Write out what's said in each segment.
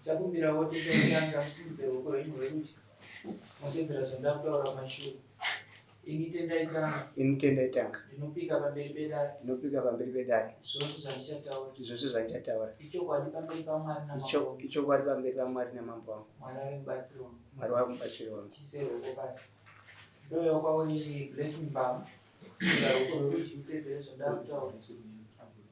Ndichakumbirawo tete tanga musimudze ruoko rwenyu rwerudyi motedzera zvandakutaura kumashure. Ini Tendai Tanga. Ini Tendai Tanga. Ndinopika pamberi pedare. Ndinopika pamberi pedare. Zvose zvandichataura. Zvose zvandichataura. Ichokwadi pamberi paMwari namambo wangu. Ichokwadi pamberi paMwari namambo wangu. Mwari ave mubatsiri wangu. Mwari wave mubatsiri wangu. Chiise ruoko pasi. Ndouya kwauri Blessing Bam. Ruoko rwerudyi utedzere zvandakutaura.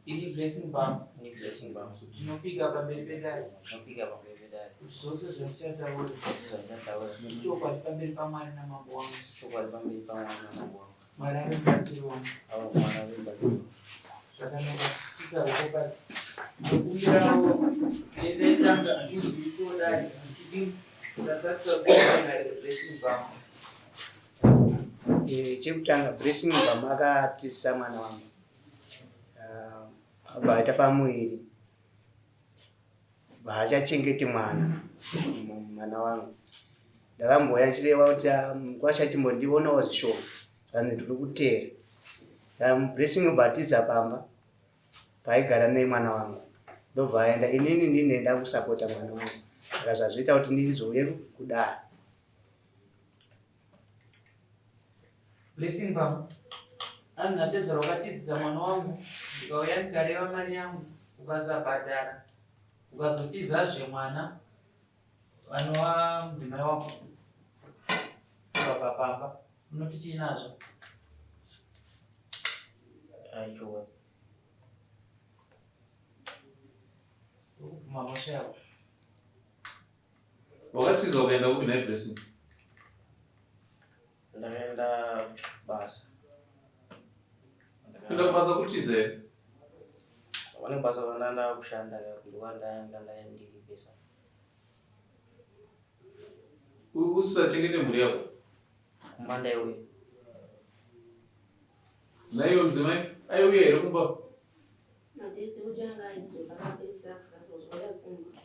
Ini Blessing Bam. Ini Blessing Bam. Ndinopika pamberi pedare. Ndinopika pamberi pedare. Kuti zvose zvandichataura. Zvose zvandichataura. Ichokwadi pamberi paMwari namambo wangu. Ichokwadi pamberi paMwari namambo wangu. Mwari ave mubatsiri wangu. Ava Mwari ave mubatsiri wangu. Zvakanaka. Sisa ruoko pasi. Ndinokumbirawo Tendai Tanga uzivisewo dare uchidini ndasatisa kuona Blessing Bam. Eh, chekutanga Blessing Bam akatisa mwana wangu. Ah, abva aita pamuviri haachachengeti mwana mwana wangu ndakambouya ndichireva kuti ah, mukwasha chimbondionawo zvishoma zvanzi ndiri kuteera blessing obva atiza pamba paaigara nemwana wangu ndobva aenda inini ndine ndakusapota mwana wangu saka zvazvoita kuti ndizouye kudaro Blessing pam. Anzi natezvara wakatizisa mwana wangu ndikauya ndikareva mari yangu ukasabhadhara ukazotizazve mwana vanova mudzimai wako ukabva pamba unoti chii nazvo? Aiwa. Urikubvuma mhosva yako. Wakatiza ukaenda kupi nhai Blessing? Ndakaenda basa. Kuenda kubasa kutiza here? Pane basa randanga kushanda ndokandanga ndiri pesa. Usisachengete mhuri yako? Kumba ndaiuya. Naiwe mudzimai aiuya here kumba? Madesi kuti anga aidzoka akapedzisira kusatozouya kumba.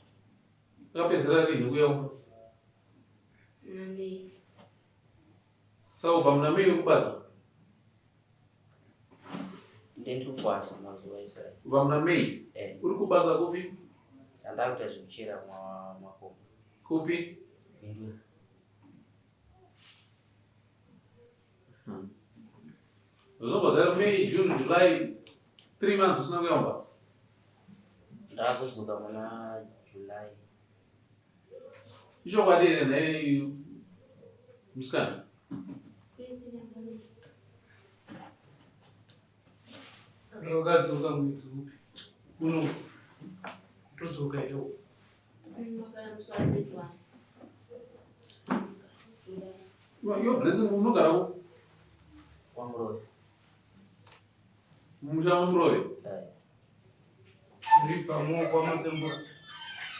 Akapedzisira rinhi kuuya kumba? Muna May. Saka kubva muna May wekubasa? Ndiri kubasa mazuva ese aya. Kubva muna May? Eh. Uri kubasa kupi? Ndakuita zvekuchera makomba. Kupi? Bindura. Zvobva zvaita May, June, July, 3 months usina kuuya kumba. Ndakazodzoka muna July. Ichokwadi here nhai musikana? Saka wakadzoka mwedzi upi? Uno kutodzoka here uko? Yo blessing unogara ku? KwaMurove. Mumusha maMurove? Eh. Uri pamwe kwaMasembura.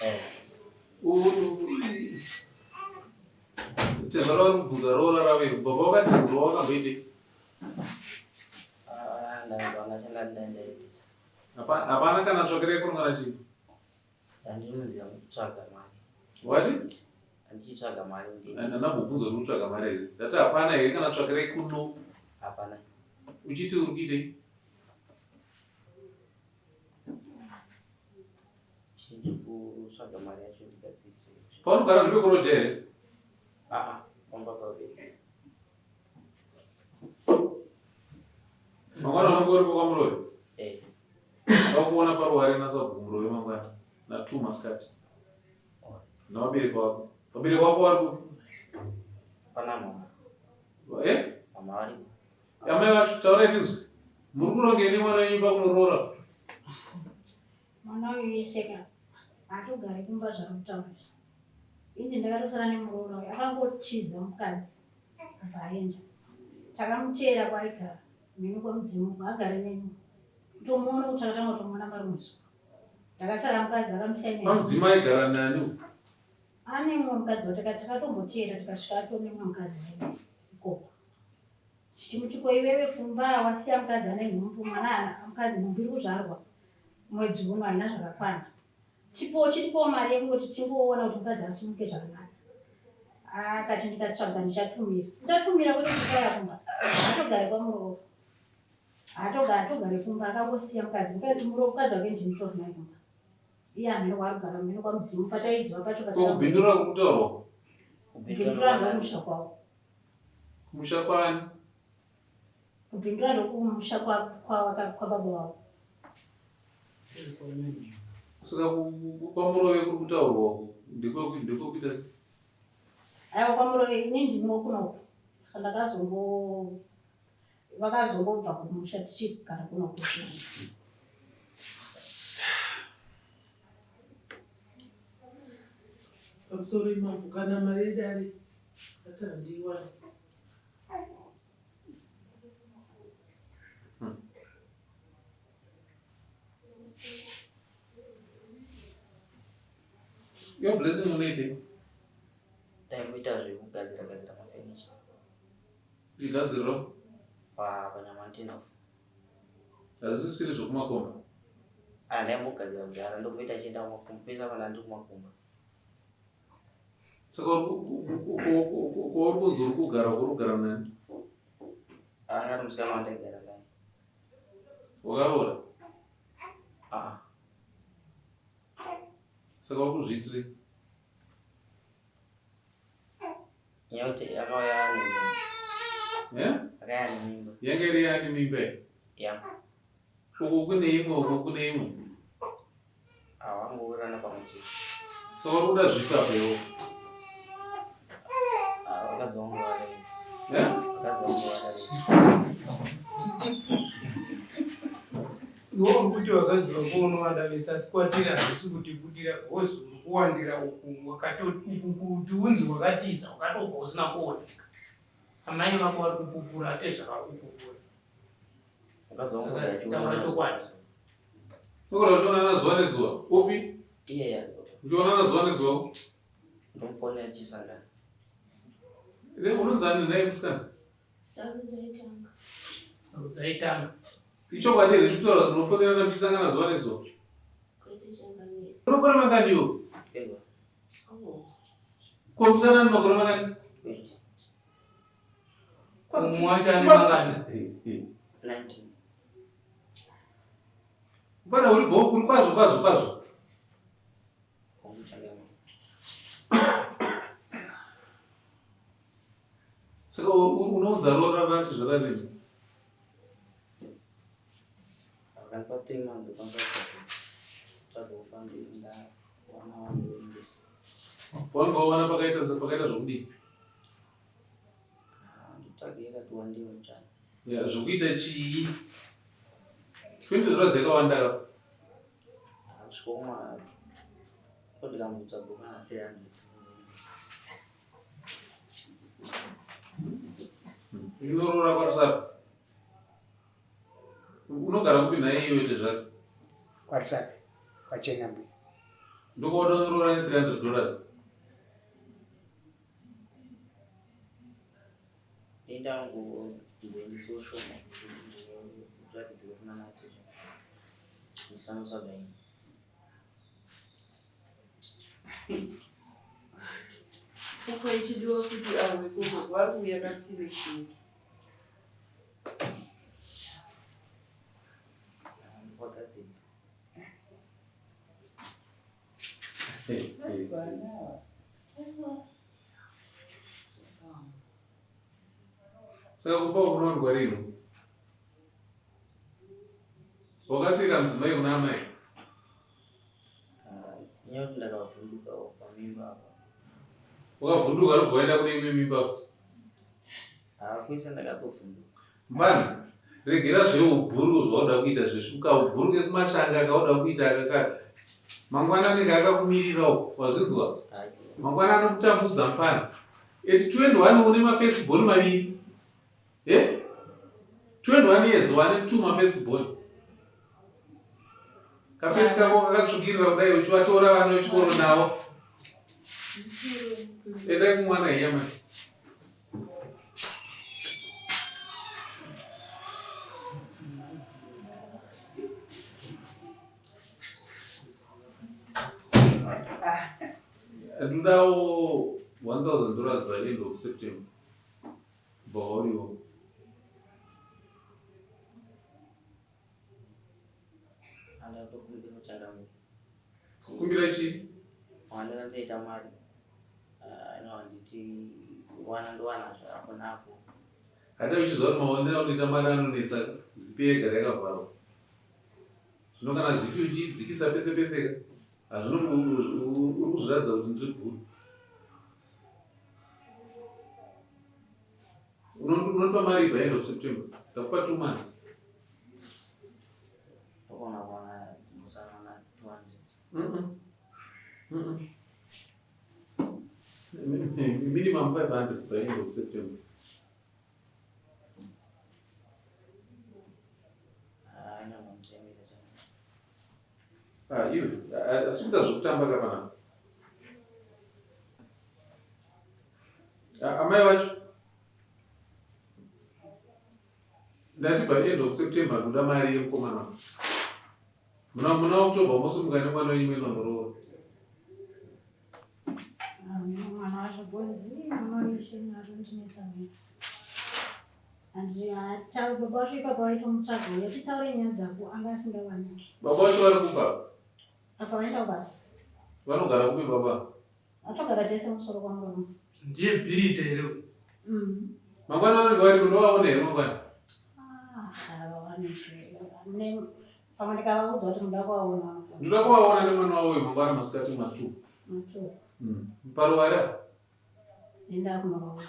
Eh. Tezvara vari kubvunza roora ravo iri kubva pawakatizirwa wakamboitei? Ah, ndanga ndaendesa. Hapana kana tsvakira yekurongana chii? Handiri munzira mekutsvaga mari. Wati? Handichitsvaga mari kuti. Handambobvunza kuti utsvaga mari here. Ndati hapana here kana tsvakirai kuno. Hapana. Uchiti uri kuitei? Chiri kutsvaga mari yacho ndigadzirise. Paunogara ndepekuroja here? Ah, pamba pavabereki. Mangwana unenge uripo kwaMuroyi? Eh. Vakuona paruware nasabhuku Muroyi mangwana na2 masikati. Navabereki vako. Vabereki vako vari kupi? Pana mama. Eh? Mama vari. Amai vacho taurai tinzwe. Muri kurongei nemwana wenyu pakunoroora? Mwana uyu yeseka haatogari kumba zvaari kutaura izvi. Ini ndakatosara nemuroora uyu akangotiza mukadzi abva aenda. Takamuteera kwaaigara mheno kwamudzimu uko agare neni kutomuona kuti takatanga kutomuona marimwe zuva. Ndakasara mukadzi akamusiya neni. Kwamudzimu aigara nani uku? Ane mumwe mukadzi wataka takatomboteera tikasvika atone mumwe mukadzi waye ikoko. Tichimuti ko iwewe kumba wasiya mukadzi ane nhumbu mwana mukadzi nhumbu iri kuzvarwa mwedzi uno haina zvakakwana. Tipo chiripo mari yekungoti tingoona kuti mukadzi asumuke zvakanaka. Akati ndikatsvaga ndichatumira. Ndichatumira kwete kukwaya kumba. Hatogare kwamuroora. Hatogare hatogare kumba akangosiya mukadzi. Mukadzi muroora mukadzi wake ndini mutori naye kumba. Iye hameno kwaari kugara, hameno kwamudzimu pataiziva pacho. Ko kubhindura kuri kutaurwa? Kubhindura ndokumusha kwavo. Kumusha kwani? Kubhindura ndokumusha kwababa vavo. Saka kwaMurove kuri kutaurwa uku ndekwekuita sei? Aiwa kwaMurove ini ndiniwo kunoku. Saka ndakazongo vakazongobva kumusha tichigara kunoku. Pamusoro imambo kana mari yedare ati handiiwani. Your blessing unoitei? Ndaimboita zvekugadzira gadzira mafenicha. Igadziriro? Pa panyamantinov. Hazvisiri zvekumakomba. Ah, ndaimbogadzira kudhara ndomboita chienda kumakomba pesa pana ndiri kumakomba. Saka kwauri kunzi uri kugara uri kugara nani? Anga ari musikana wandaigara naye. Wakaroora? Ah. Saka uri kuzviitirei? Nyaya yekuti akauya ane mimba. Eh? Akauya ane mimba. Yanga iri yani mimba iyi? Yeah. Uku kune imwe, uku kune imwe. Hawangowirirana pamwe chete. Saka uri kuda zvipi apa iwe? Ah, vakadzi vangu vada. Eh? Vakadzi vangu vada. Iwe uri kuti vakadzi vako unovada vese asi kwatiri hazvisi kutibudira because uri kuwandira uku uku kuti unzi wakatiza wakatobva usina kuoneka. Amai vako vari kupupura atezvara vari kupupura. Mukadzi wangu Saka ndachiona taura chokwadi. Unogona kuchionana zuva nezuva. Upi? Iye ya. Uchionana zuva nezuva. Ndomufonera tichisangana. Unonzi ani naye musikana? Sarudzaitanga. Sarudzaitanga. Ichokwadi here chikutaura kuti munofonerana muchisangana zuva nezuva? Kwete changamire. Unokore mangani iwe? Ewa. Ko musikana ane makore mangani? 20. Umwe wacho ane mangani? 19. Mfana uri bho uri kwazvo kwazvo kwazvo. Saka unoudza roora rati zvakadini? Vakandipa 3 months ndokwanisa kugadzira. Tsvaga kufambi ndawana wangu. Wanga wawana pakaita pakaita zvokudii? Ndotsvaga yakati wandei mchana. Ya, zvokuita chii? 20 dollars yakawanda ka. Kusvika kuma ndikambotsvaga kana 300. Unoroora kwaRusape. Unogara kupi nhai iwe tezvake? KwaRusape, kwaChenambwe. Ndokwauda unoroora ne 300 dollars. Ndangu shoma kuti kuna nacho. Ndisanotsvaga ini. Uko ichidiwa kuti avo ikoko vari kuuya kati next week. Wagadzirisa. Saka kumba unowanikwa rini? Wakasiira mudzimai kuna amai? Nyaya yekuti ndakavhunduka pamimba apa. Wakavhunduka ndobva waenda kune imwe mimba futi? Kuisa ndakatovhunduka. Mfana, regera zveubhuru zvauda kuita zvesvi ukaubhuruke kumashanga kauda kuita akakaka. Mangwana anenge akakumirira uko, wazvinzwa? Mangwana anokutambudza mfana. At 21 une mafirst born maviri. Eh? 21 years wane 2 mafirst born. Kafesi kako kakatsvukirira kudai uchivatora vana vechikoro navo. Endai kumwana hiya mai. Ndodawo $1,000 by end of September. Kubva wauriwo. Kumbira chii? Wandira ndoita mari. Ah, no handiti wana ndowana zvapo napo. Hada uchiziva kuti maonero aunoita mari anonetsa zipi yegara yakavharwa. Zvino kana zipi uchiidzikisa pese pese ka hazvino uri kuzviratidza kuti ndiri bhuru. Unonipa mari by end of September. Ndakupa 2 months. Ndogona kuwana dzimbosana na 200. Minimum 500 by end of September. Ah, ndinomuchengeta chana. Ah, iwe, hatisi kuita zvekutamba ka panapa. Ah, amai vacho ndati by end of September ndoda mari yemukomana wangu. Muna muna October mosimuka nemwana wenyu moenda kunoroora. Mwana wacho gozi mwana wacho atondinetsa mwe. Anditauri baba wacho ipapo vaitomutsvaga uya titaure nyaya dzako anga asingawaniki. Baba vacho vari kupa. Apa vaenda kubasa. Vanogara kupi baba? Atogara tese musoro kwangu. Ndiye bhiridha here uyu? Mm. Mangwana vanenge variko ndovaona here mangwana? Ah, havawaniki. Pamwe ndikavaudza kuti muda kuvaona. Ndoda kuvaona nemwana wavo uyu mangwana masikati ma2. Ma2. Mm. Paruwara. Enda kunovaudza.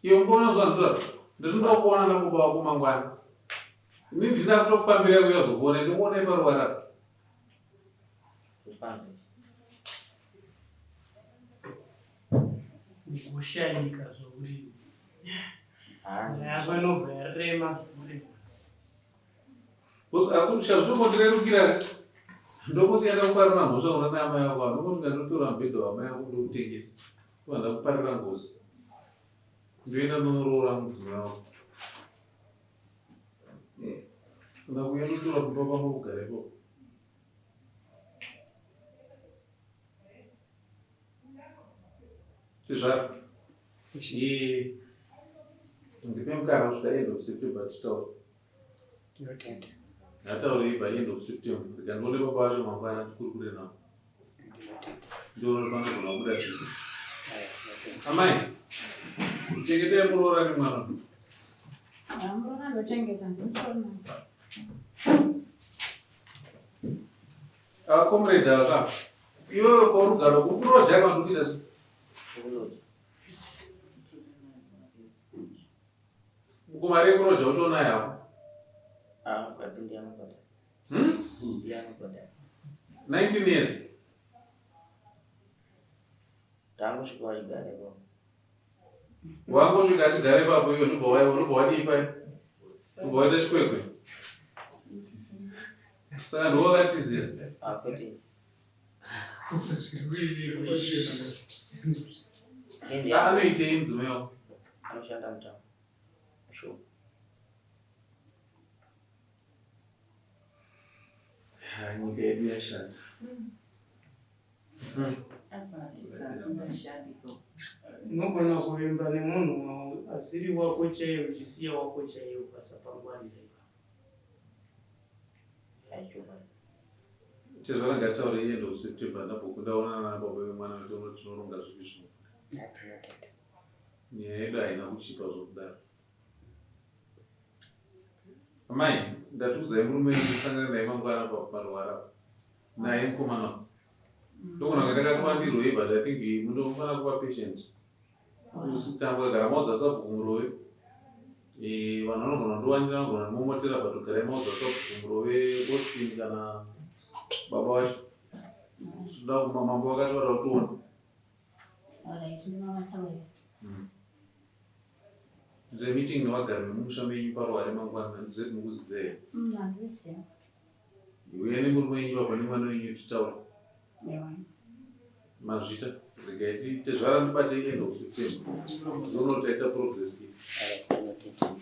Iwe mukuona zvandoda. Ndinoda kuona nababa wako mangwana. Ini ndina kutokufambira kuya kuzokuona ndikuona paruwara. Kupanze. Ugoshaika zvauri. Ah, Nyaya inobva yarema zvekurema. Zvinombondirerukira ndokusiya ndakuparira mhosva kuna naamai vako ava ndokuti ndandotora mubhedha wamai vako ndokutengesa ndobva ndakuparira ngozi ndoenda noroora mudzimai wako kana kuuya ndotora kumba kwangu kugara ikoko Tezvara ndipe mukana kusvika end of September titaure. Ndinotenda. Ngataurei by end of September rega ndione baba vacho mangwana tikurukure navo. Ndinotenda. Ndione panogona kubuda zvinhu. Aya, ndinotenda. Amai, chengetai muroora nemwana. Muroora ndochengeta ndinotoona. Ah, comrade ava. Iwewe kwaurugara ukuroja kana kuti sei? Kuroja. Uko mari yekuroja utonayo hapo. Ah, mukadzi ndiye anobhadhara. Hmm? Ndiye anobhadhara. 19 years. Tangosvika vachigara ipapo. Wangosvika achigara ipapo iwe ndobva waiwa ndobva wadii pai? Ndobva waita chikwekwe. Saka ndiwo wakatizira. Ah, kwete. Ndiye Ah, Anoitei mudzimai wako? anoshanda mutown. Shop. Ah, Nyika yedu yashata. Unogona kuvimba nemunhu asiri wako chaiye uchisiya wako chaiye ukasapangwarira ipapo. Aichoka. Tezvara ngataure end of September ndambokundaonana nababa vemwana wedu toona tinoronga zvipi zvino. Ndinotenda. Nyaya yedu haina kuchipa zvokudaro. Amai, ndatiudzai murume wenyu ndosangana naye mangwana paruwara. Naye mukomana. Ndogona kunge ndakati but I think mundofanira kuva patient. Usitambwa gara maudza sabhuku murove. Eh, vanhu vanogona kundiwanira vanogona kundimomotera but garai maudza sabhuku murove Austin kana baba vacho. Toda mambo vakati vada kutiona. Alright, ndinovataurira. Ndine meeting nevagari vemumusha menyu paruware mangwana handizive kuti mukuziva here. Handisiya. Uye nemurume wenyu baba nemwana wenyu titaure. Ewa. Mazvita. Regai tiite zvara ndibate end of September. Ndoona kuti taita progress. Aya, ndinotenda.